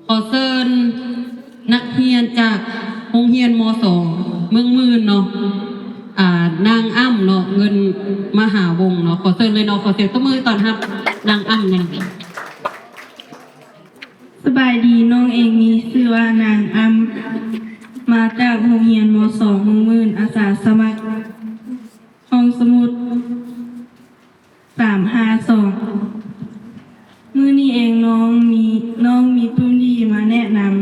ຂໍເຊີນນັກຮຽນຈາກໂຮງຮຽນ ມສ ເມືອງໝື່ນເນາະ ອ່າ ນາງອ້ຳເນາະ ເງິນມະຫາວົງເນາະ ຂໍເຊີນເລີຍເນາະ ຂໍສຽງຕົບມືຕ້ອນຮັບນາງອ້ຳແດ່. ສະບາຍດີ ນ້ອງເອງມີຊື່ວ່ານາງອ້ຳ ມາຈາກໂຮງຮຽນ ມສ ເມືອງໝື່ນ ອາສາສະໝັກຫ້ອງສະໝຸດ ສາມຫ້າສອງ ມື້ນີ້ເອງນ້ອງມີ ນ້ອງມີປຶ້ມດີມາແນະນຳ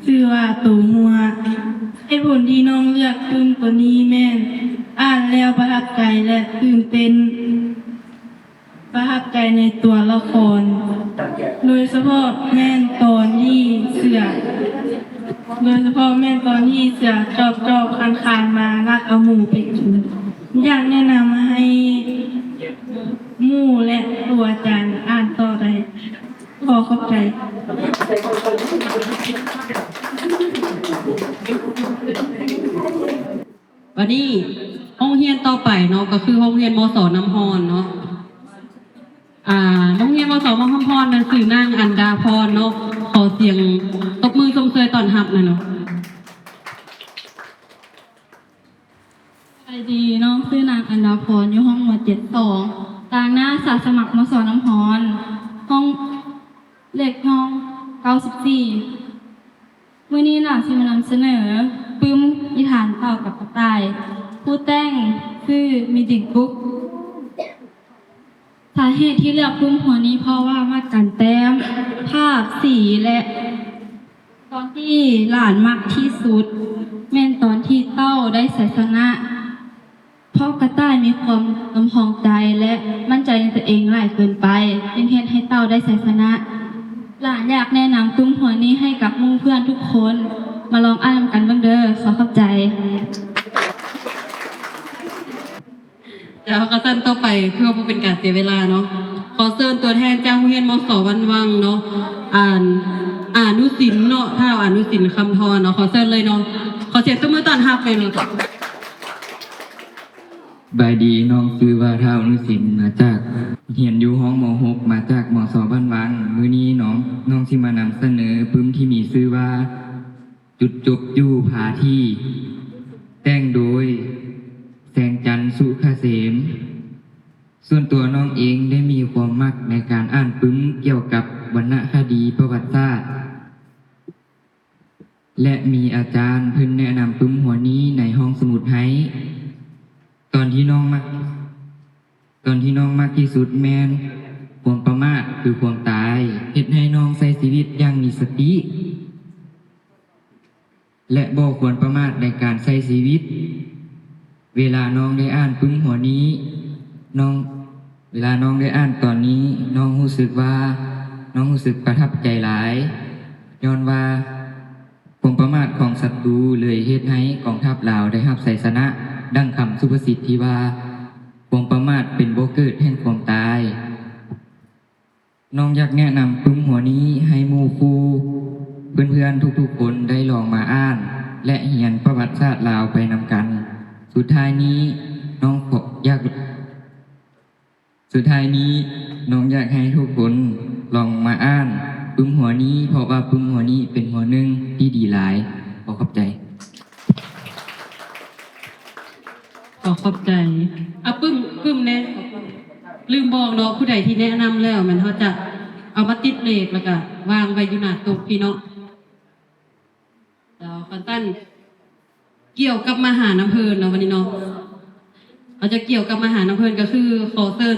ຊື່ວ່າໂຕຮົວ. ເຫດຜົນທີ່ນ້ອງເລືອກປຶ້ມໂຕນີ້ແມ່ນ ອ່ານແລ້ວປະທັບໃຈ ແລະ ຕື່ນເຕັ້ນ ປະທັບໃຈໃນຕົວລະຄອນ ໂດຍສະເພາະແມ່ນຕອນທີ່ເສືອ ໂດຍສະເພາະແມ່ນຕອນທີ່ເສືອຈອບໆ ຄານໆ ມາ ລັກເອົາໝູໄປກິນ. ຢາກແນະນຳໃຫ້ໝູ່ ແລະ ຄູອາຈານອ່ານຕໍ່ໄດ້. ຂໍຂອບໃຈ. ບາດນີ້ໂຮງຮຽນຕໍ່ໄປເນາະ ກໍຄືໂຮງຮຽນ ມສ ນ້ຳຮ້ອນເນາະ. ອ່າ ໂຮງຮຽນ ມສ ນ້ຳຮ້ອນ ແມ່ນຊື່ນາງອັນດາພອນເນາະ. ຂໍສຽງຕົບມືຊົມເຊີຍຕ້ອນຮັບແດ່ເນາະ. ສະບາຍດີ ນ້ອງຊື່ນາງອັນດາພອນ ຢູ່ຫ້ອງ ມ ເຈັດສອງ ຕາງໜ້າອາສາສະໝັກ ມສ ນ້ຳຮ້ອນ ຫ້ອງ ເລກຫ້ອງ ເກົ້າສິບສີ່. ມື້ນີ້ຫຼານຊິມານຳສະເໜີປຶ້ມນິທານເຕໍ່າກັບກະຕ່າຍ. ຜູ້ແຕ່ງຊື່ ມີດິງກຸກ. ສາເຫດທີ່ເລືອກປຶ້ມຫົວນີ້ເພາະວ່າມັກການແຕ້ມ ພາບ ສີ ແລະ ຕອນທີ່ຫຼານມັກທີ່ສຸດແມ່ນຕອນທີ່ເຕົ້າໄດ້ໄຊຊະນະ. ເພາະກະຕ່າຍມີຄວາມລຳພອງໃຈ ແລະ ໝັ້ນໃຈໃນຕົວເອງຫຼາຍເກີນໄປ ຈຶ່ງເຮັດໃຫ້ເຕົ້າໄດ້ໄຊຊະນະ. ຫຼານຢາກແນະນຳປຶ້ມຫົວນີ້ໃຫ້ກັບໝູ່ເພື່ອນທຸກຄົນ ມາລອງອ່ານນຳກັນເບິ່ງເດີ. ຂໍຂອບໃຈ. ແລ້ວກໍຊັ້ນຕໍ່ໄປ ເພື່ອບໍ່ເປັນການເສຍເວລາເນາະ ຂໍເຊີນຕົວແທນຈາກໂຮງຮຽນ ມສ ບ້ານວັງເນາະ ອານ ອານຸສິນເນາະ ທ້າວອານຸສິນ ຄຳທອນເນາະ ຂໍເຊີນເລີຍເນາະ ຂໍສຽງຕົບມືຕ້ອນຮັບແດ່ເນາະ. ສະບາຍດີ ນ້ອງຊື່ວ່າ ທ້າວອານຸສິນ ມາຈາກ ຮຽນຢູ່ຫ້ອງ ມ ຫົກ ມາຈາກ ມສ ບ້ານວັງ. ມື້ນີ້ນ້ອງ ນ້ອງຊິມານຳສະເໜີປຶ້ມທີ່ມີຊື່ວ່າ ຈຸດຈົບຢູ່ພາທີ ແຕ່ງໂດຍ ແສງຈັນ ສຸຂະເສມ. ສ່ວນຕົວນ້ອງເອງໄດ້ມີຄວາມມັກໃນການອ່ານປຶ້ມກ່ຽວກັບວັນນະຄະດີປະຫວັດສາດ ແລະ ມີອາຈານເພິ່ນແນະນຳປຶ້ມຫົວນີ້ໃນຫ້ອງສະໝຸດໃຫ້. ຕອນທີ່ນ້ອງມັກ ຕອນທີ່ນ້ອງມັກທີ່ສຸດແມ່ນ ຄວາມປະໝາດຄືຄວາມຕາຍ ເຮັດໃຫ້ນ້ອງໃຊ້ຊີວິດຢ່າງມີສະຕິ ແລະ ບໍ່ຄວນປະໝາດໃນການໃຊ້ຊີວິດ. ເວລານ້ອງໄດ້ອ່ານປຶ້ມຫົວນີ້ ນ້ອງ ເວລານ້ອງໄດ້ອ່ານຕອນນີ້ ນ້ອງຮູ້ສຶກວ່າ ນ້ອງຮູ້ສຶກປະທັບໃຈຫຼາຍ ຍ້ອນວ່າ ຄວາມປະໝາດຂອງສັດຕູເລີຍເຮັດໃຫ້ກອງທັບລາວໄດ້ຮັບໄຊຊະນະ. ດັ່ງຄຳສຸພາສິດທີ່ວ່າ ຄວາມປະໝາດເປັນບໍ່ເກີດແຫ່ງຄວາມຕາຍ. ນ້ອງຢາກແນະນຳປຶ້ມຫົວນີ້ໃຫ້ໝູ່ຄູ່ເພື່ອນໆທຸກໆຄົນໄດ້ລອງມາອ່ານ ແລະ ຮຽນປະຫວັດສາດລາວໄປນຳກັນ. ສຸດທ້າຍນີ້ ນ້ອງຂໍ ຢາກ ສຸດທ້າຍນີ້ ນ້ອງຢາກໃຫ້ທຸກຄົນລອງມາອ່ານປຶ້ມຫົວນີ້ ເພາະວ່າປຶ້ມຫົວນີ້ເປັນຫົວໜຶ່ງທີ່ດີຫຼາຍ. ຂໍຂອບໃຈ. ຂໍຂອບໃຈ. ອາ ປຶ້ມ ປຶ້ມແດ່. ລືມບອກເນາະ ຜູ້ໃດທີ່ແນະນຳແລ້ວ ແມ່ນເຮົາຈະເອົາມາຕິດເລກ ແລ້ວກະວາງໄວ້ຢູ່ໜ້າໂຕະພີ້ເນາະ. ເຈົ້າ ຄັນຊັ້ນ ກ່ຽວກັບມະຫານ້ຳເພີນເນາະ ວັນນີ້ເນາະ ເຮົາຈະກ່ຽວກັບມະຫານ້ຳເພີນ ກໍຄືຂໍເຊີນ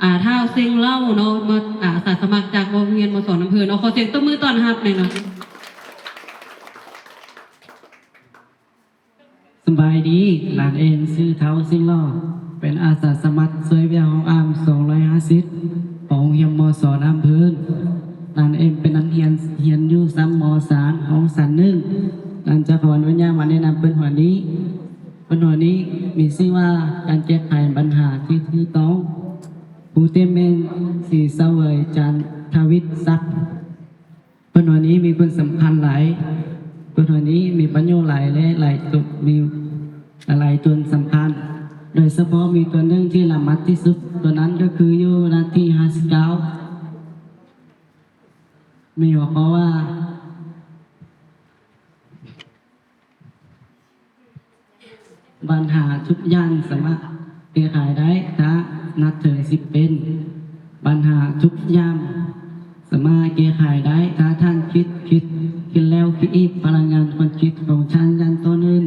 ອ່າ ທ້າວເຊັງເລົ່າເນາະ ມາ ອາ ອາສາສະໝັກຈາກໂຮງຮຽນ ມສ ນ້ຳເພີນເນາະ ຂໍສຽງຕົບມືຕ້ອນຮັບແດ່ເນາະ. ສະບາຍດີ ຫຼານເອງຊື່ທ້າວເຊັງເລົ່າ ເປັນອາສາສະໝັກຊ່ວຍວຽກຫ້ອງອ່ານ ສອງຮ້ອຍຫ້າສິບ ຂອງໂຮງຮຽນ ມສ ນ້ຳເພີນ. ຫຼານເອງເປັນນັກຮຽນ ຮຽນຢູ່ຊັ້ນ ມສາມ ຫ້ອງຊັ້ນໜຶ່ງ. ຫຼານຈະຂໍອະນຸຍາດມາແນະນຳປຶ້ມຫົວນີ້. ປຶ້ມຫົວນີ້ມີຊື່ວ່າ ການແກ້ໄຂບັນຫາທີ່ຖືກຕ້ອງ. ຜູ້ແຕ່ງແມ່ນ ສີສະເຫວີຍ ຈັນທະວິດສັກ. ປຶ້ມຫົວນີ້ມີຄຸນສຳຄັນຫຼາຍ. ປຶ້ມຫົວນີ້ມີປະໂຫຍດຫຼາຍ ແລະ ຫຼາຍຕົວ ມີຫຼາຍຕົວສຳຄັນ ໂດຍສະເພາະມີຕົວໜຶ່ງທີ່ລະມັດທີ່ສຸດ, ຕົວນັ້ນກໍຄືຢູ່ໜ້າທີຫ້າສິບເກົ້າ ມີຫົວຂໍ້ວ່າ ທຸກຢ່າງສາມາດແກ້ໄຂໄດ້ ຖ້ານັບເຖິງສິບເປັນ. ບັນຫາທຸກຢ່າງສາມາດແກ້ໄຂໄດ້ ຖ້າທ່ານຄິດ, ຄິດ, ຄິດແລ້ວຄິດອີກ. ພະລັງງານຄວາມຄິດຂອງທ່ານຢ່າງຕໍ່ເນື່ອງ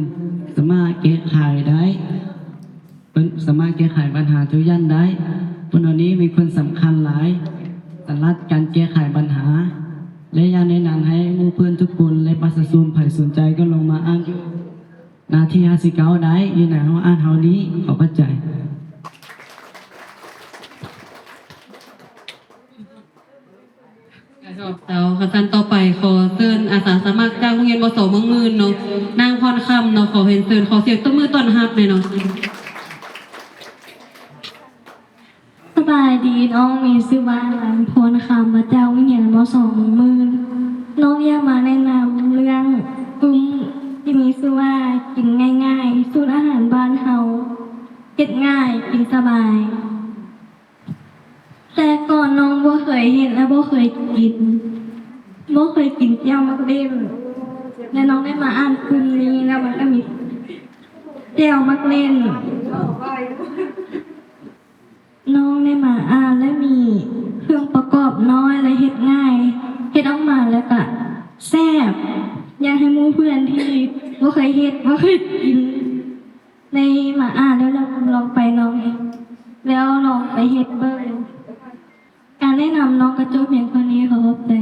ສາມາດແກ້ໄຂໄດ້. ເພິ່ນສາມາດແກ້ໄຂບັນຫາທຸກຢ່າງໄດ້. ເພິ່ນເຫຼົ່ານີ້ມີຄວາມສຳຄັນຫຼາຍສຳລັບການແກ້ໄຂບັນຫາ ແລະ ຢາກແນະນຳໃຫ້ໝູ່ເພື່ອນທຸກຄົນ ແລະ ປະຊາຊົນໃຜສົນໃຈກໍລອງມາອ່ານຢູ່ໜ້າທີຫ້າສິບເກົ້າໄດ້ ຢູ່ໃນຫ້ອງອ່ານເຮົານີ້. ຂໍຂອບໃຈ. ເຈົ້າ ຄັນຊັ້ນຕໍ່ໄປ ຂໍເຊີນອາສາສະໝັກຈາກໂຮງຮຽນ ມສ ເມືອງໝື່ນເນາະ, ນາງພອນຄຳເນາະ, ຂໍຮຽນເຊີນ ຂໍສຽງຕົບມືຕ້ອນຮັບແດ່ເນາະ. ສະບາຍດີ, ນ້ອງມີຊື່ວ່າ ນາງພອນຄຳ ມາຈາກໂຮງຮຽນ ມສ ເມືອງໝື່ນ. ນ້ອງຢາກມາແນະນຳເລື່ອງປຶ້ມທີ່ມີຊື່ວ່າ ກິນງ່າຍໆ ສູດອາຫານບ້ານເຮົາ, ເຮັດງ່າຍ, ກິນສະບາຍ. ແຕ່ກ່ອນນ້ອງບໍ່ເຄີຍເຮັດ ແລະ ບໍ່ເຄີຍກິນ, ບໍ່ເຄີຍກິນແຈ່ວໝາກເລັ່ນ ແລະ ນ້ອງໄດ້ມາອ່ານປຶ້ມນີ້ ແລ້ວມັນກໍມີແຈ່ວໝາກເລັ່ນ. ນ້ອງໄດ້ມາອ່ານ ແລະ ມີເຄື່ອງປະກອບນ້ອຍ ແລະ ເຮັດງ່າຍ, ເຮັດອອກມາແລ້ວກະແຊບ. ຢາກໃຫ້ໝູ່ເພື່ອນທີ່ບໍ່ເຄີຍເຮັດ, ບໍ່ເຄີຍກິນ ໄດ້ມາອ່ານແລ້ວລອງໄປລອງ ແລ້ວລອງໄປເຮັດເບິ່ງ. ການແນະນຳນ້ອງກະຈົບພຽງເທົ່ານີ້. ຂໍຂອບໃຈ.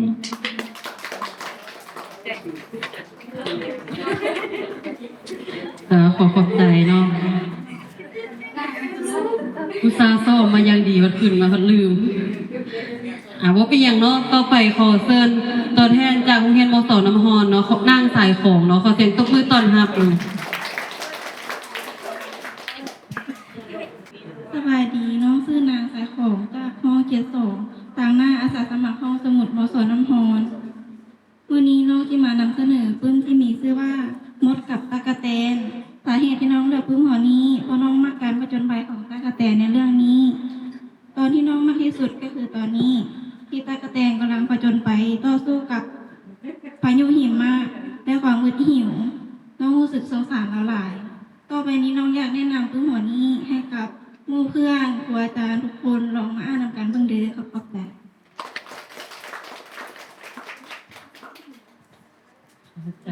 ເອີ ຂໍຂອບໃຈເນາະ. ອຸດສ່າຊ້ອມມາຢ່າງດີ ບັດຂຶ້ນມາພັດລືມ. ອ່າ ບໍ່ເປັນຫຍັງເນາະ, ຕໍ່ໄປຂໍເຊີນຕົວແທນຈາກໂຮງຮຽນ ມສ ນ້ຳຮ້ອນເນາະ, ນາງສາຍຂອງເນາະ, ຂໍສຽງຕົບມືຕ້ອນຮັບເນາະ. ສະບາຍດີ, ນ້ອງຊື່ນາງສາຍຂອງ ຈາກຫ້ອງເຈັດສອງ ຕາງໜ້າອາສາສະໝັກຫ້ອງສະໝຸດ ມສ ນ້ຳຮ້ອນ. ມື້ນີ້ນ້ອງຊິມານຳສະເໜີປຶ້ມທີ່ມີຊື່ວ່າ ມົດກັບຕັກກະແຕນ. ສາເຫດທີ່ນ້ອງເລືອກປຶ້ມຫົວນີ້ ເພາະນ້ອງມັກການຜະຈົນໄພຂອງຕັກກະແຕນໃນເລື່ອງນີ້. ຕອນທີ່ນ້ອງມັກທີ່ສຸດກໍຄືຕອນນີ້ ທີ່ຕັກກະແຕນກຳລັງຜະຈົນໄພຕໍ່ສູ້ກັບພາຍຸຫິມະ ແລະ ຄວາມອຶດຫິວ. ນ້ອງຮູ້ສຶກສົງສານລາວຫຼາຍ. ຕໍ່ໄປນີ້ນ້ອງຢາກແນະນຳປຶ້ມຫົວນີ້ໃຫ້ກັບໝູ່ເພື່ອນ, ຄູອາຈານທຸກຄົນລອງມາອ່ານນຳກັນເບິ່ງເດີ. ຂອບໃຈ. ຂອບໃຈ.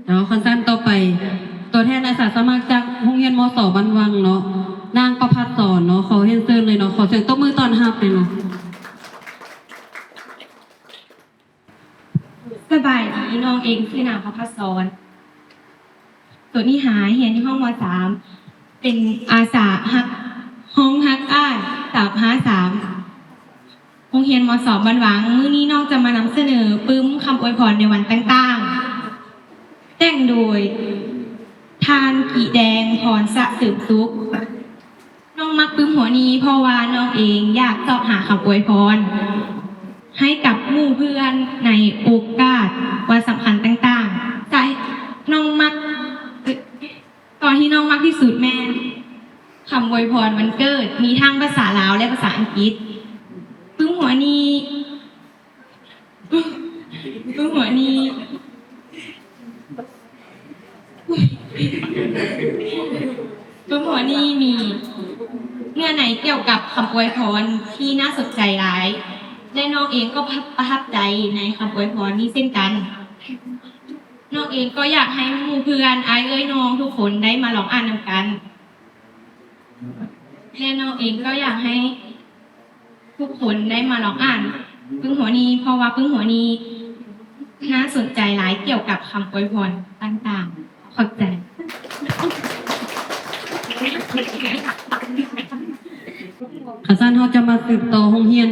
ເອົາ ຄັນຊັ້ນຕໍ່ໄປ ຕົວແທນອາສາສະໝັກຈາກໂຮງຮຽນ ມສ ບ້ານວັງເນາະ, ນາງປະພັດສອນເນາະ, ຂໍຮຽນເຊີນເລີຍເນາະ, ຂໍສຽງຕົບມືຕ້ອນຮັບເລີຍເນາະ. ສະບາຍດີ, ນ້ອງເອງຊື່ນາງ ປະພັດສອນ ໂສນິຫາ, ຮຽນຢູ່ຫ້ອງ ມ.ສາມ ເປັນອາສາຮັກ ຫ້ອງຮັກອ້າຍ ສາມຫ້າສາມ ໂຮງຮຽນ ມ.ສ ບ້ານວັງ. ມື້ນີ້ນ້ອງຈະມານຳສະເໜີປຶ້ມຄຳອວຍພອນໃນວັນຕ່າງໆ ແຕ່ງໂດຍ ທ່ານ ກິແດງ ພອນສະເສີມສຸກ. ນ້ອງມັກປຶ້ມຫົວນີ້ ເພາະວ່ານ້ອງເອງຢາກຊອກຫາຄຳອວຍພອນໃຫ້ກັບໝູ່ເພື່ອນໃນໂອກາດວັນສຳຄັນຕ່າງໆ. ໃຊ່, ນ້ອງມັກ, ຕອນທີ່ນ້ອງມັກທີ່ສຸດແມ່ນຄຳອວຍພອນວັນເກີດ, ມີທັງພາສາລາວ ແລະ ພາສາອັງກິດ. ປຶ້ມຫົວນີ້ ປຶ້ມຫົວນີ້ ປຶ້ມຫົວນີ້ມີເນື້ອໃນກ່ຽວກັບຄຳອວຍພອນທີ່ໜ້າສົນໃຈຫຼາຍ ແລະ ນ້ອງເອງກໍປະທັບໃຈໃນຄຳອວຍພອນນີ້ເຊັ່ນກັນ. ນ້ອງເອງກໍຢາກໃຫ້ໝູ່ເພື່ອນ, ອ້າຍເອື້ອຍນ້ອງທຸກຄົນໄດ້ມາລອງອ່ານນຳກັນ. ແລະ ນ້ອງເອງກໍຢາກໃຫ້ທຸກຄົນໄດ້ມາລອງອ່ານປຶ້ມຫົວນີ້ ເພາະວ່າປຶ້ມຫົວນີ້ໜ້າສົນໃຈຫຼາຍກ່ຽວກັບຄຳອວຍພອນຕ່າງໆ. ຂອບໃຈ. ຄັນຊັ້ນເຮົາຈະມາສືບຕໍ່ໂຮງຮຽນ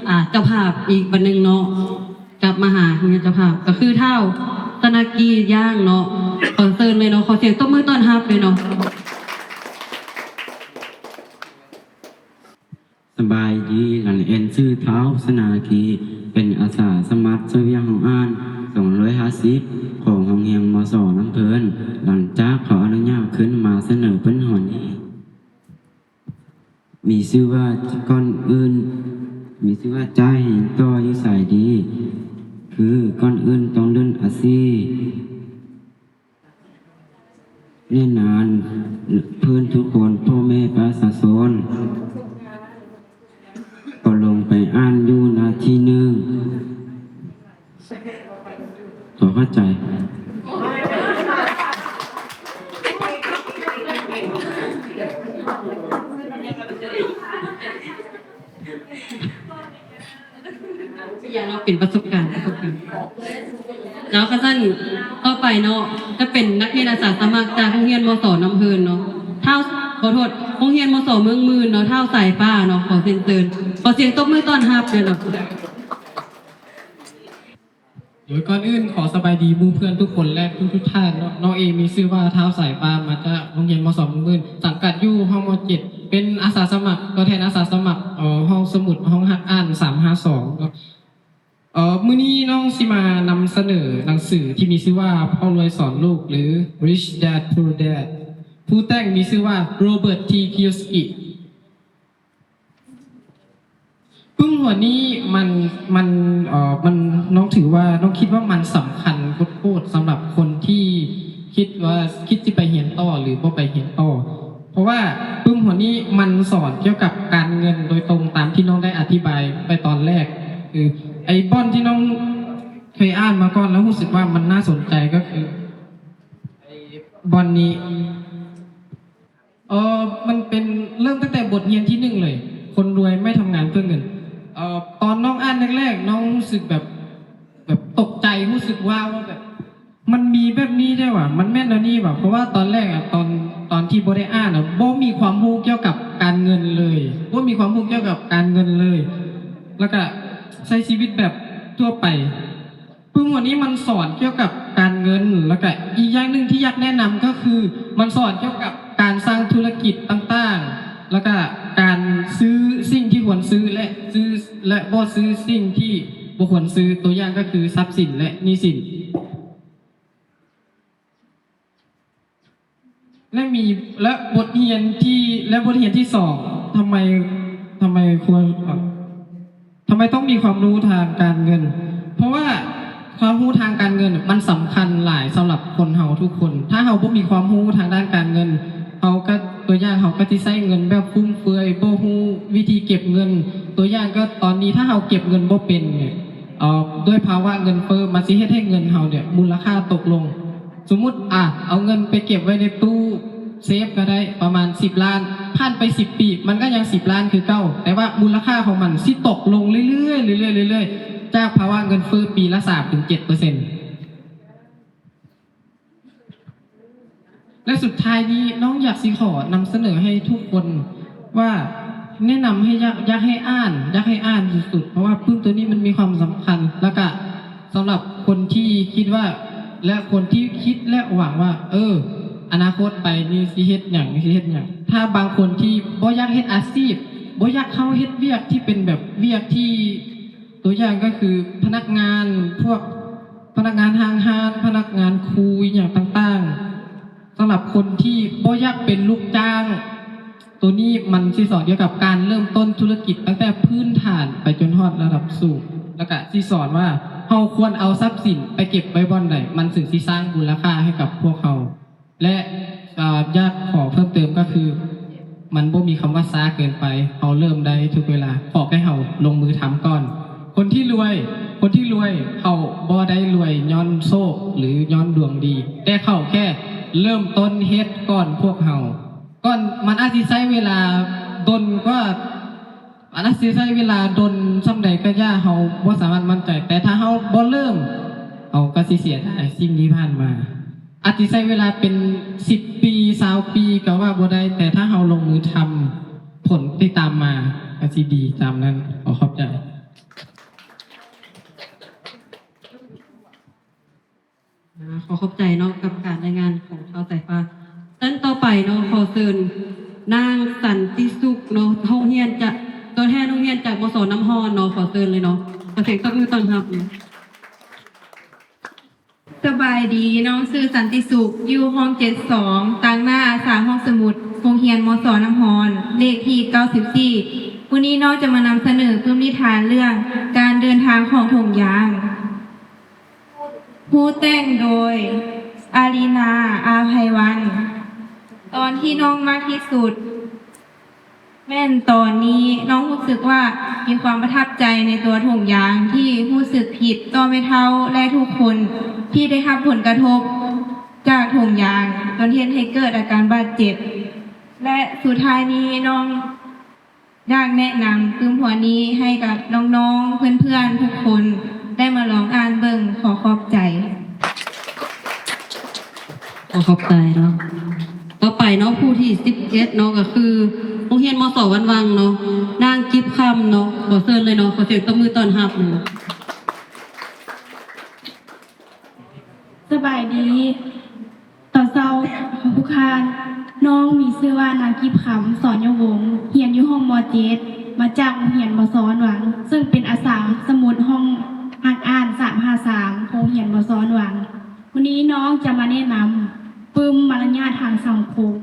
ອ່າ ເຈົ້າພາບອີກບັດໜຶ່ງເນາະ. ກັບມາຫາໂຮງຮຽນເຈົ້າພາບ ກໍຄືທ້າວສະນາກີຢ່າງເນາະ. ຂໍເຊີນເລີຍເນາະ, ຂໍສຽງຕົບມືຕ້ອນຮັບເລີຍເນາະ. ສະບາຍດີ, ຫຼານເອງຊື່ທ້າວສະນາກີ ເປັນອາສາສະໝັກຊ່ວຍວຽກຫ້ອງອ່ານສອງຮ້ອຍຫ້າສິບ ຂອງໂຮງຮຽນ ມສ ນ້ຳເພີນ. ຫຼັງຈາກຂໍອະນຸຍາດຂຶ້ນມາສະເໜີປຶ້ມຫົວນີ້ ມີຊື່ວ່າ ກ່ອນອື່ນ ມີຊື່ວ່າ ຈາເຮງຕໍ່ຢູ່ສາຍດີ. ເຄ ຄືກ່ອນອື່ນຕ້ອງເລີ່ມອາຊີບ. ແນະນຳເພິ່ນທຸກຄົນ ພໍ່ແມ່ປະຊາຊົນ ກໍລົງໄປອ່ານຢູ່ໜ້າທີໜຶ່ງ. ຂໍເຂົ້າໃຈ. ຢ່າງເນາະ ເປັນປະສົບການ ປະສົບການເນາະ. ຄັນຊັ້ນຕໍ່ໄປເນາະ ຈະເປັນນັກຮຽນອາສາສະໝັກຈາກໂຮງຮຽນ ມສ ນ້ຳເຮີນເນາະ ທ້າວ ຂໍໂທດ ໂຮງຮຽນ ມສ ເມືອງໝື່ນເນາະ ທ້າວສາຍຟ້າເນາະ ຂໍຮຽນເຊີນ ຂໍສຽງຕົບມືຕ້ອນຮັບແດ່ເນາະ. ໂດຍກ່ອນອື່ນຂໍສະບາຍດີໝູ່ເພື່ອນທຸກຄົນ ແລະ ທຸກໆທ່ານເນາະ. ນ້ອງເອງມີຊື່ວ່າທ້າວສາຍຟ້າ ມາຈາກໂຮງຮຽນ ມສ ເມືອງໝື່ນ ສັງກັດຢູ່ຫ້ອງ ມ.ເຈັດ ເປັນອາສາສະໝັກ ຕົວແທນອາສາສະໝັກ ເອີ ຫ້ອງສະໝຸດ ຫ້ອງຮັກອ່ານ ສາມຫ້າສອງເນາະ. ເອີ ມື້ນີ້ນ້ອງຊິມານຳສະເໜີໜັງສືທີ່ມີຊື່ວ່າ ພໍ່ລວຍສອນລູກ ຫຼື Rich Dad Poor Dad ຜູ້ແຕ່ງມີຊື່ວ່າ Robert T Kiyosaki. ປຶ້ມຫົວນີ້ມັນ ມັນ ເອີ ມັນ ນ້ອງຖືວ່າ ນ້ອງຄິດວ່າມັນສຳຄັນໂຄດໆ ສຳລັບຄົນທີ່ຄິດວ່າ ຄິດຊິໄປຮຽນຕໍ່ ຫຼື ບໍ່ໄປຮຽນຕໍ່. ເພາະວ່າປຶ້ມຫົວນີ້ມັນສອນກ່ຽວກັບການເງິນໂດຍຕົງ ຕາມທີ່ນ້ອງໄດ້ອະທິບາຍໄປຕອນແລກ. ຄືໄອ້ບ່ອນທີ່ນ້ອງເຄີຍອ່ານມາກ່ອນ ແລ້ວຮູ້ສຶກວ່າມັນໜ້າສົນໃຈ ກໍຄືໄອ້ບ່ອນນີ້. ເອີ ມັນເປັນ ເລີ່ມຕັ້ງແຕ່ບົດຮຽນທີໜຶ່ງເລີຍ ຄົນລວຍໄມ່ທຳງານເພື່ອເງິນ. ເອີ ຕອນນ້ອງອ່ານແລກໆ ນ້ອງຮູ້ສຶກແບບ ແບບຕົກໃຈ ຮູ້ສຶກວ້າວວ່າແບບ ມັນມີແບບນີ້ໄດ້ຫວາ ມັນແມ່ນແນວນີ້ຫວາ. ເພາະວ່າຕອນແລກອະ ຕອນ ຕອນທີ່ບໍ່ໄດ້ອ່ານອະ ບໍ່ມີຄວາມຮູ້ກ່ຽວກັບການເງິນເລີຍ ບໍ່ມີຄວາມຮູ້ກ່ຽວກັບການເງິນເລີຍ ແລ້ວກະໃຊ້ຊີວິດແບບທົ່ວໄປ. ປຶ້ມຫົວນີ້ມັນສອນກ່ຽວກັບການເງິນ ແລ້ວກະອີກຢ່າງໜຶ່ງທີ່ຢາກແນະນຳກໍຄື ມັນສອນກ່ຽວກັບການສ້າງທຸລະກິດຕ່າງໆ ແລ້ວກະການຊື້ສິ່ງທີ່ຄວນຊື້ ແລະ ຊື້ ແລະ ບໍ່ຊື້ສິ່ງທີ່ບໍ່ຄວນຊື້ ຕົວຢ່າງກໍຄືຊັບສິນ ແລະ ໜີ້ສິນ. ແລະ ມີ ແລະ ບົດຮຽນທີ່ ແລະ ບົດຮຽນທີສອງ ທຳໄມ ທຳໄມຄວນ ທຳໄມຕ້ອງມີຄວາມຮູ້ທາງການເງິນ? ເພາະວ່າຄວາມຮູ້ທາງການເງິນມັນສຳຄັນຫຼາຍສຳລັບຄົນເຮົາທຸກຄົນ. ຖ້າເຮົາບໍ່ມີຄວາມຮູ້ທາງດ້ານການເງິນ ເຮົາກໍ ຕົວຢ່າງ ເຮົາກໍຊິໃຊ້ເງິນແບບຟຸມເຟືອຍ ບໍ່ຮູ້ວິທີເກັບເງິນ. ຕົວຢ່າງກໍຕອນນີ້ ຖ້າເຮົາເກັບເງິນບໍ່ເປັນເນຍ ເອີ ດ້ວຍພາວະເງິນເຟີ້ ມັນຊິເຮັດໃຫ້ເງິນເຮົາເນຍມູນລະຄ່າຕົກລົງ. ສົມມຸດ ອາ ເອົາເງິນໄປເກັບໄວ້ໃນຕູ້ເຊຟກໍໄດ້ ປະມານສິບລ້ານ ຜ່ານໄປສິບປີ ມັນກໍຍັງສິບລ້ານຄືເກົ່າ ແຕ່ວ່າມູນລະຄ່າຂອງມັນຊິຕົກລົງເລື້ອຍໆ ເລື້ອຍໆ ເລື້ອຍໆ ຈາກພາວະເງິນເຟີ້ປີລະສາມເປີເຊັນເຖິງເຈັດເປີເຊັນ. ແລະ ສຸດທ້າຍນີ້ ນ້ອງຢາກຊິຂໍນຳສະເໜີໃຫ້ທຸກຄົນວ່າ ແນະນຳໃຫ້ ຢາກ ຢາກໃຫ້ອ່ານ ຢາກໃຫ້ອ່ານທີ່ສຸດ ເພາະວ່າປຶ້ມໂຕນີ້ມັນມີຄວາມສຳຄັນ ແລ້ວກະສຳລັບຄົນທີ່ຄິດວ່າ ແລະ ຄົນທີ່ຄິດ ແລະ ຫວັງວ່າ ເອີ ອະນາຄົດໄປນີ້ຊິເຮັດຫຍັງ ຊິເຮັດຫຍັງ. ຖ້າບາງຄົນທີ່ບໍ່ຢາກເຮັດອາຊີບ ບໍ່ຢາກເຂົ້າເຮັດວຽກທີ່ເປັນແບບວຽກທີ່ ຕົວຢ່າງກໍຄືພະນັກງານ ພວກພະນັກງານຫ້າງຮ້ານ ພະນັກງານຄູ ອີ່ຫຍັງຕ່າງໆ. ສຳລັບຄົນທີ່ບໍ່ຢາກເປັນລູກຈ້າງ ໂຕນີ້ມັນຊິສອນກ່ຽວກັບການເລີ່ມຕົ້ນທຸລະກິດຕັ້ງແຕ່ພື້ນຖານໄປຈົນຮອດລະດັບສູງ ແລ້ວກະຊິສອນວ່າເຮົາຄວນເອົາຊັບສິນໄປເກັບໄວ້ບ່ອນໃດ ມັນເຖິງຊິສ້າງມູນລະຄ່າໃຫ້ກັບພວກເຮົາ. ແລະ ເອີ ຢາກຂໍເພີ່ມເຕີມກໍຄື ມັນບໍ່ມີຄຳວ່າຊ້າເກີນໄປ ເຮົາເລີ່ມໄດ້ທຸກເວລາ ຂໍແຄ່ເຮົາລົງມືທຳກ່ອນ. ຄົນທີ່ລວຍ ຄົນທີ່ລວຍ ເຂົາບໍ່ໄດ້ລວຍຍ້ອນໂຊກ ຫຼື ຍ້ອນດວງດີ ແຕ່ເຂົາແຄ່ເລີ່ມຕົ້ນເຮັດກ່ອນພວກເຮົາ. ກ່ອນ ມັນອາດຊິໃຊ້ເວລາດົນກວ່າ ມັນອາດຊິໃຊ້ເວລາດົນສ່ຳໃດກໍຢ່າ ເຮົາບໍ່ສາມາດໝັ້ນໃຈ ແຕ່ຖ້າເຮົາບໍ່ເລີ່ມ ເຮົາກໍຊິເສຍດາຍສິ່ງທີ່ຜ່ານມາ. ອາດຊິໃຊ້ເວລາເປັນສິບປີ ຊາວປີກໍວ່າບໍ່ໄດ້ ແຕ່ຖ້າເຮົາລົງມືທຳ ຜົນທີ່ຕາມມາກໍຊິດີຕາມນັ້ນ. ຂໍຂອບໃຈ. ອາ ຂໍຂອບໃຈເນາະ ກັບການລາຍງານຂອງທ້າວສາຍຟ້າ. ເຊິ່ງຕໍ່ໄປເນາະ ຂໍເຊີນນາງ ສັນຕິສຸກເນາະ ໂຮງຮຽນຈາກ ຕົວແທນໂຮງຮຽນຈາກ ມສ ນ້ຳຮ້ອນເນາະ ຂໍເຊີນເລີຍເນາະ ຂໍສຽງຕົບມືຕ້ອນຮັບເນາະ. ສະບາຍດີ ນ້ອງຊື່ ສັນຕິສຸກ ຢູ່ຫ້ອງ ເຈັດສອງ ຕາງໜ້າອາສາຫ້ອງສະໝຸດ ໂຮງຮຽນ ມສ ນ້ຳຮ້ອນ ເລກທີ ເກົ້າສິບສີ່. ມື້ນີ້ນ້ອງຈະມານຳສະເໜີປຶ້ມນິທານເລື່ອງການເດີນທາງຂອງຖົງຢາງ. ຮູ້ແຕ່ງໂດຍ ອາລີນາ ອາໄພວັນ. ຕອນທີ່ນ້ອງມັກທີ່ສຸດ ແມ່ນຕອນນີ້. ນ້ອງຮູ້ສຶກວ່າມີຄວາມປະທັບໃຈໃນຕົວຖົງຢາງ ທີ່ຮູ້ສຶກຜິດຕໍ່ແມ່ເຖົ້າ ແລະ ທຸກຄົນທີ່ໄດ້ຮັບຜົນກະທົບຈາກຖົງຢາງ ຈົນເຮັດໃຫ້ເກີດອາການບາດເຈັບ. ແລະ ສຸດທ້າຍນີ້ ນ້ອງ ຢາກແນະນຳປຶ້ມຫົວນີ້ໃຫ້ກັບນ້ອງໆ ເພື່ອນໆ ທຸກຄົນໄດ້ມາລອງອ່ານເບິ່ງ. ຂໍຂອບໃຈ. ຂໍຂອບໃຈເນາະ. ຕໍ່ໄປເນາະ ຜູ້ທີສິບເອັດເນາະ ກໍຄືໂຮງຮຽນ ມສ ວັນວັງເນາະ, ນາງກິບຄຳເນາະ. ຂໍເຊີນເລີຍເນາະ, ຂໍສຽງຕົບມືຕ້ອນຮັບເນາະ. ສະບາຍດີຕອນເຊົ້າຂອງທຸກທ່ານ. ນ້ອງມີຊື່ວ່າ ນາງກິບຄຳ ສອນຍະວົງ, ຮຽນຢູ່ຫ້ອງ ມ.ເຈັດ ມາຈາກໂຮງຮຽນ ມສ ວັນວັງ ເຊິ່ງເປັນອາສາສະໝຸດຫ້ອງຮັກອ່ານ ສາມຫ້າສາມ ໂຮງຮຽນ ມສ ວັນວັງ. ມື້ນີ້ນ້ອງຈະມາແນະນຳປຶ້ມມາລະຍາດທາງສັງຄົມ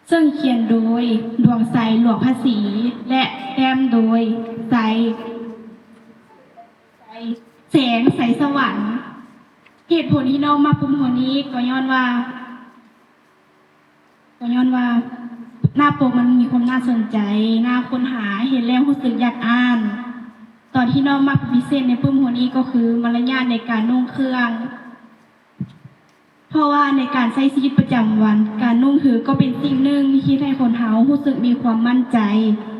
ເຊິ່ງຂຽນໂດຍ ດວງໄຊ ຫຼວງພະສີ ແລະ ແຕ້ມໂດຍ ໄຊ ໄຊ ແສງ ໄຊສະຫວັນ. ເຫດຜົນທີ່ນ້ອງມັກປຶ້ມຫົວນີ້ກໍຍ້ອນວ່າ ກໍຍ້ອນວ່າໜ້າປົກມັນມີຄວາມໜ້າສົນໃຈ, ໜ້າຄົ້ນຫາ, ເຫັນແລ້ວຮູ້ສຶກຢາກອ່ານ. ຕອນທີ່ນ້ອງມັກເປັນພິເສດໃນປຶ້ມຫົວນີ້ກໍຄື ມາລະຍາດໃນການນຸ່ງເຄື່ອງ. ເພາະວ່າໃນການໃຊ້ຊີວິດປະຈຳວັນ, ການນຸ່ງຖືກໍເປັນສິ່ງໜຶ່ງທີ່ເຮັດໃຫ້ຄົນເຮົາຮູ້ສຶກມີຄວາມໝັ້ນໃຈ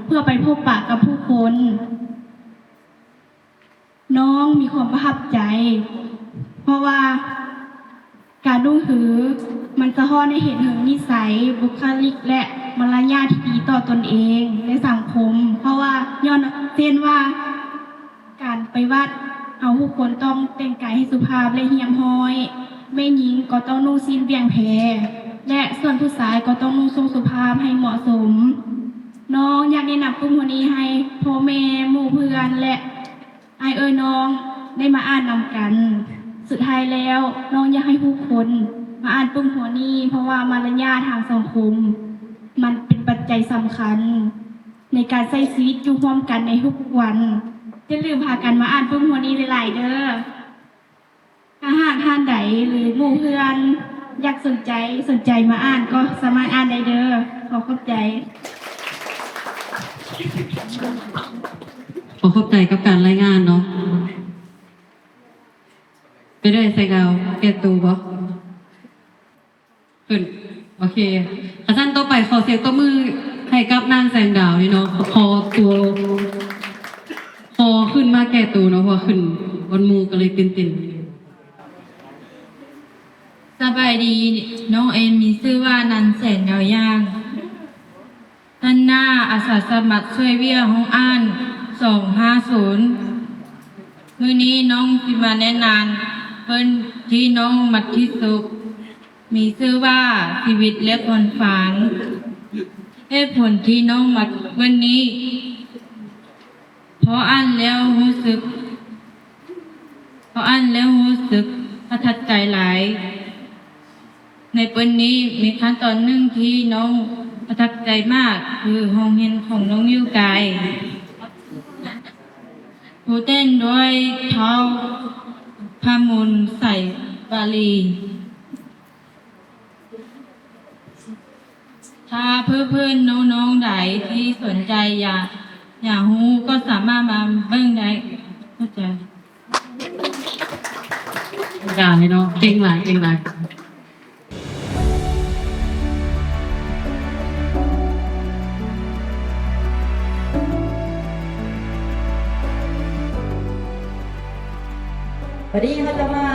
ເພື່ອໄປພົບປະກັບຜູ້ຄົນ. ນ້ອງມີຄວາມປະທັບໃຈ ເພາະວ່າການນຸ່ງຖືມັນສະທ້ອນໃຫ້ເຫັນເຖິງນິໄສ, ບຸກຄະລິກ ແລະ ມາລະຍາດທີ່ດີຕໍ່ຕົນເອງ ແລະ ສັງຄົມ. ເພາະວ່າຍ້ອນ ເຊັ່ນວ່າ ການໄປວັດ ເຮົາທຸກຄົນຕ້ອງແຕ່ງກາຍໃຫ້ສຸພາບ ແລະ ຮຽບຮ້ອຍ. ແມ່ຍິງກໍຕ້ອງນຸ່ງສິ້ນບ່ຽງແພ ແລະ ສ່ວນຜູ້ຊາຍກໍຕ້ອງນຸ່ງໂສ້ງສຸພາບໃຫ້ເໝາະສົມ. ນ້ອງຢາກແນະນຳປຶ້ມຫົວນີ້ໃຫ້ພໍ່ແມ່, ໝູ່ເພື່ອນ ແລະ ອ້າຍເອື້ອຍນ້ອງໄດ້ມາອ່ານນຳກັນ. ສຸດທ້າຍແລ້ວ ນ້ອງຢາກໃຫ້ທຸກຄົນມາອ່ານປຶ້ມຫົວນີ້ ເພາະວ່າມາລະຍາດທາງສັງຄົມ ມັນເປັນປັດໄຈສຳຄັນ ໃນການໃຊ້ຊີວິດຢູ່ຮ່ວມກັນໃນທຸກວັນ. ຢ່າລືມພາກັນມາອ່ານປຶ້ມຫົວນີ້ຫຼາຍໆເດີ້. ຖ້າຫາກທ່ານໃດ ຫຼື ໝູ່ເພື່ອນຢາກສົນໃຈ, ສົນໃຈມາອ່ານ ກໍສາມາດອ່ານໄດ້ເດີ້. ຂໍຂອບໃຈ. ຂໍຂອບໃຈກັບການລາຍງານເນາະ. ເປັນໃດແສງດາວ ແກ້ໂຕບໍ່? ຂຶ້ນ ໂອເຄ. ຄັນຊັ້ນຕໍ່ໄປ ຂໍສຽງຕົບມືໃຫ້ກັບນາງແສງດາວນີ້ເນາະ. ຂໍຕົວ ຂໍຂຶ້ນມາແກ້ໂຕເນາະ ເພາະວ່າຂຶ້ນກ່ອນໝູ່ກໍເລີຍຕື່ນເຕັ້ນ. ສະບາຍດີ, ນ້ອງເອງມີຊື່ວ່າ ນັນແສນ ດາວຢ່າງ. ທ່ານໜ້າອາສາສະໝັກຊ່ວຍວຽກຫ້ອງອ່ານ ສອງຫ້າສູນ. ມື້ນີ້ນ້ອງຊິມາແນະນຳເບິ່ງທີ່ນ້ອງມັກທີ່ສຸດ ມີຊື່ວ່າ ຊີວິດ ແລະ ຄວາມຝັນ. ເຫດຜົນທີ່ນ້ອງມັກເບິ່ງນີ້ ເພາະອ່ານແລ້ວຮູ້ສຶກ ເພາະອ່ານແລ້ວຮູ້ສຶກປະທັບໃຈຫຼາຍ. ໃນເບິ່ງນີ້ມີຂັ້ນຕອນໜຶ່ງທີ່ນ້ອງປະທັບໃຈມາກ ຄືຫ້ອງຮຽນຂອງນ້ອງຢູ່ໄກ. ຜູ້ແຕ່ງໂດຍ ທ້າວ ພະມຸນ ໄສວາລີ. ຖ້າເພື່ອນໆນ້ອງໆໃດທີ່ສົນໃຈຢາກ ຢາກຮູ້ກໍສາມາດມາເບິ່ງໄດ້. ເຂົ້າໃຈ. ເກັ່ງຫຼາຍເນາະ, ເກັ່ງຫຼາຍ, ເກັ່ງຫຼາຍ. ບັດນີ້ເຮົາຈະມາ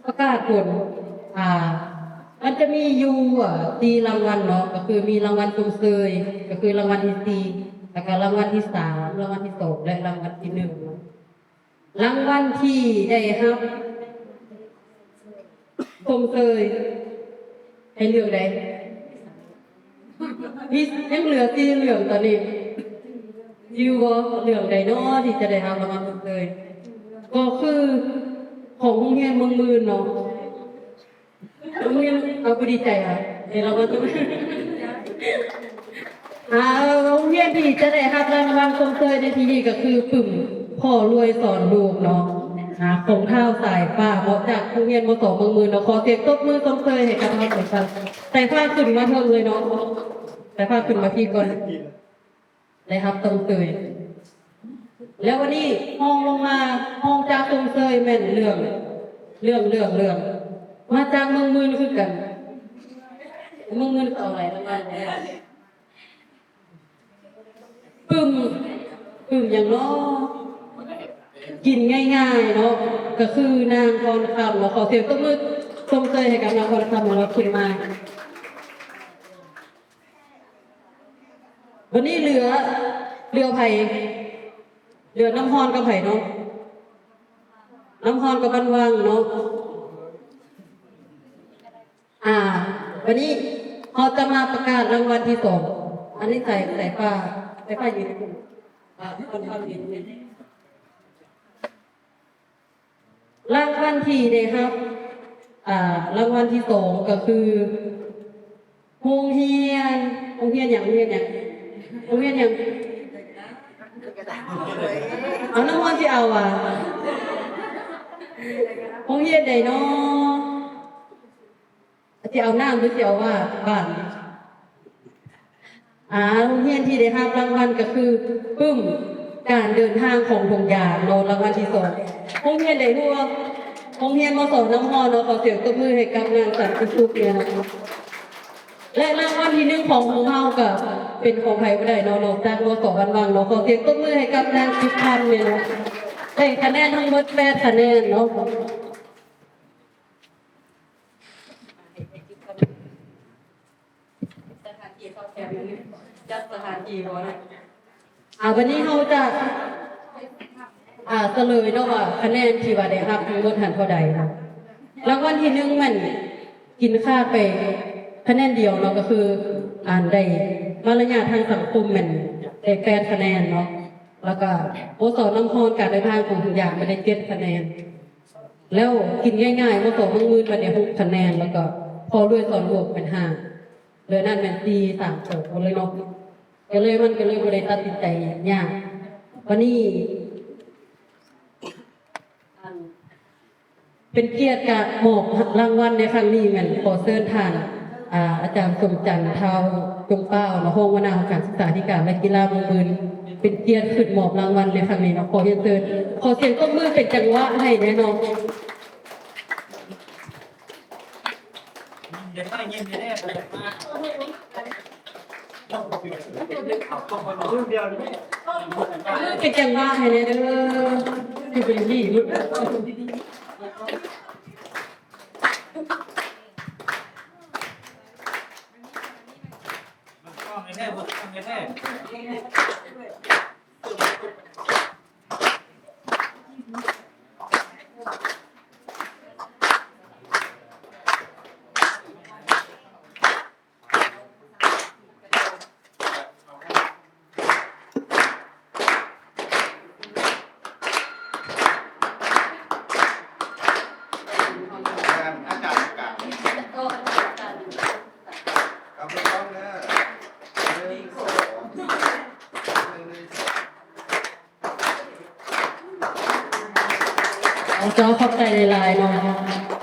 ປະກາດຜົນ ອ່າ ມັນຈະມີຢູ່ ອ່າ ສີ່ລາງວັນເນາະ, ກໍຄືມີລາງວັນຊົມເຊີຍ ກໍຄືລາງວັນທີສີ່ ແລ້ວກໍລາງວັນທີສາມ ລາງວັນທີສອງ ແລະ ລາງວັນທີໜຶ່ງ. ລາງວັນທີ່ໄດ້ຮັບຊົມເຊີຍ ໃຫ້ເລືອກໄດ້. ມີ ຍັງເຫຼືອສີ່ເລື່ອງຕອນນີ້. ຢູ່ບໍ່ ເລື່ອງໃດເນາະທີ່ຈະໄດ້ຮັບລາງວັນຊົມເຊີຍ? ກໍຄືຂອງໂຮງຮຽນເມືອງໝື່ນເນາະ. ໂຮງຮຽນ ເອົາ ຜູ້ດີໃຈຫວາ ໄດ້ລາງວັນຊົມເຊີຍ. ອ່າ ໂຮງຮຽນທີ່ຈະໄດ້ຮັບລາງວັນຊົມເຊີຍໃນທີ່ນີ້ກໍຄືປຶ້ມພໍ່ລວຍສອນຮູບເນາະ. ນາຂອງທ້າວສາຍຟ້າເນາະ ຈາກໂຮງຮຽນ ມສ ເມືອງໝື່ນເນາະ. ຂໍສຽງຕົບມືຊົມເຊີຍໃຫ້ກັບທ້າວສາຍຟ້າ. ສາຍຟ້າຂຶ້ນມາເທິງເລີຍເນາະ ສາຍຟ້າຂຶ້ນມາພີ້ກ່ອນ ໄດ້ຮັບຊົມເຊີຍ. ແລ້ວວັນນີ້ຮອງລົງມາ ຮອງຈາກຊົມເຊີຍແມ່ນເລື່ອງ ເລື່ອງ ເລື່ອງ ເລື່ອງ ມາຈາກເມືອງໝື່ນຄືກັນ. ເມືອງໝື່ນເຂົາເອົາຫຼາຍລາງວັນແລ້ວ. ປຶ້ມ ປຶ້ມຫຍັງເນາະ ກິນງ່າຍໆເນາະ ກໍຄືນາງພອນຄຳເນາະ. ຂໍສຽງຕົບມືຊົມເຊີຍໃຫ້ກັບນາງພອນຄຳເນາະ ຂຶ້ນມາ. ບັດນີ້ເຫຼືອ ເຫຼືອໃຜ? ເຫຼືອນ້ຳຮ້ອນກັບໃຜເນາະ? ນ້ຳຮ້ອນກັບບ້ານຫວ່າງເນາະ. ອ່າ ບັດນີ້ເຮົາຈະມາປະກາດລາງວັນທີສອງ. ອັນນີ້ໃສ່ ໃສ່ຜ້າ ໃສ່ຜ້າຢືນ ອ່າ ຄ່ອນຂ້າງຢືນ. ລາງວັນທີ່ໄດ້ຮັບ ອ່າ ລາງວັນທີສອງກໍຄື ໂຮງຮຽນ ໂຮງຮຽນຫຍັງ? ໂຮງຮຽນຫຍັງ? ໂຮງຮຽນຫຍັງ? ເອົາ ນ້ຳມ່ວນຊິເອົາຫວາ? ໂຮງຮຽນໃດເນາະ? ຊິເອົານ້ຳ ຫຼື ຊິເອົາຫວານ? ອ່າ ໂຮງຮຽນທີ່ໄດ້ຮັບລາງວັນກໍຄື ປຶ້ມການເດີນທາງຂອງຖົງຢາງເນາະ ລາງວັນທີສອງ. ໂຮງຮຽນໃດຮູ້ບໍ່? ໂຮງຮຽນ ມສ ນ້ຳຮ້ອນເນາະ. ຂໍສຽງຕົບມືໃຫ້ກັບນາງສັນຕິສຸກແດ່ເນາະ. ແລະ ລາງວັນທີໜຶ່ງຂອງໂຮງເຮົາກໍເປັນຂອງໃຜບໍ່ໄດ້ເນາະ ນອກຈາກ ມສ ບ້ານຫວ່າງເນາະ. ຂໍສຽງຕົບມືໃຫ້ກັບນາງຈິດພັນແດ່ເນາະ. ໄດ້ຄະແນນທັງໝົດແປດຄະແນນເນາະ. ສະຖານທີ່ເຂົ້າແຄມ ຈັດສະຖານທີ່ບໍ່ນະ? ອ່າ ວັນນີ້ເຮົາຈະ ອ່າ ສະເຫຼີຍເນາະວ່າຄະແນນທີ່ວ່າໄດ້ຮັບທັງໝົດຫັ້ນເທົ່າໃດເນາະ. ລາງວັນທີໜຶ່ງແມ່ນກິນຂາດໄປຄະແນນດຽວເນາະ ກໍຄື ອັນ ໄດ້ມາລະຍາດທາງສັງຄົມແມ່ນໄດ້ແປດຄະແນນເນາະ ແລ້ວກໍ ໂອ ສ ນ້ຳຮ້ອນການເດີນທາງຂອງທຸກຢ່າງໄດ້ເຈັດຄະແນນ. ແລ້ວກິນງ່າຍໆ ມສ ເມືອງໝື່ນມາໄດ້ຫົກຄະແນນ ແລ້ວກໍພໍ່ລວຍສອນໂຫວດເປັນຫ້າ ເຫຼືອນັ້ນແມ່ນສີ່ ສາມ ສອງໝົດເລີຍເນາະ. ກໍເລີຍ ມັນກໍເລີຍບໍ່ໄດ້ຕັດສິນໃຈຍາກ. ບັດນີ້ ອັນ ເປັນກຽດການມອບລາງວັນໃນຄັ້ງນີ້ ແມ່ນຂໍເຊີນທ່ານ ອ່າ ອາຈານສົມຈັນ ທ້າວຈົງປ້າວເນາະ ຮອງຫົວໜ້າຫ້ອງການສຶກສາທິການ ແລະ ກິລາເມືອງໝື່ນ ເປັນກຽດຂຶ້ນມອບລາງວັນໃນຄັ້ງນີ້ເນາະ. ຂໍຮຽນເຊີນ ຂໍສຽງຕົບມືເປັນຈັງຫວະໃຫ້ແດ່ເນາະ. ເປັນຈັງຫວະໃຫ້ແດ່ເດີ ຢູ່ເປັນທີ່. ເຈົ້າ ຂອບໃຈຫຼາຍໆເນາະ.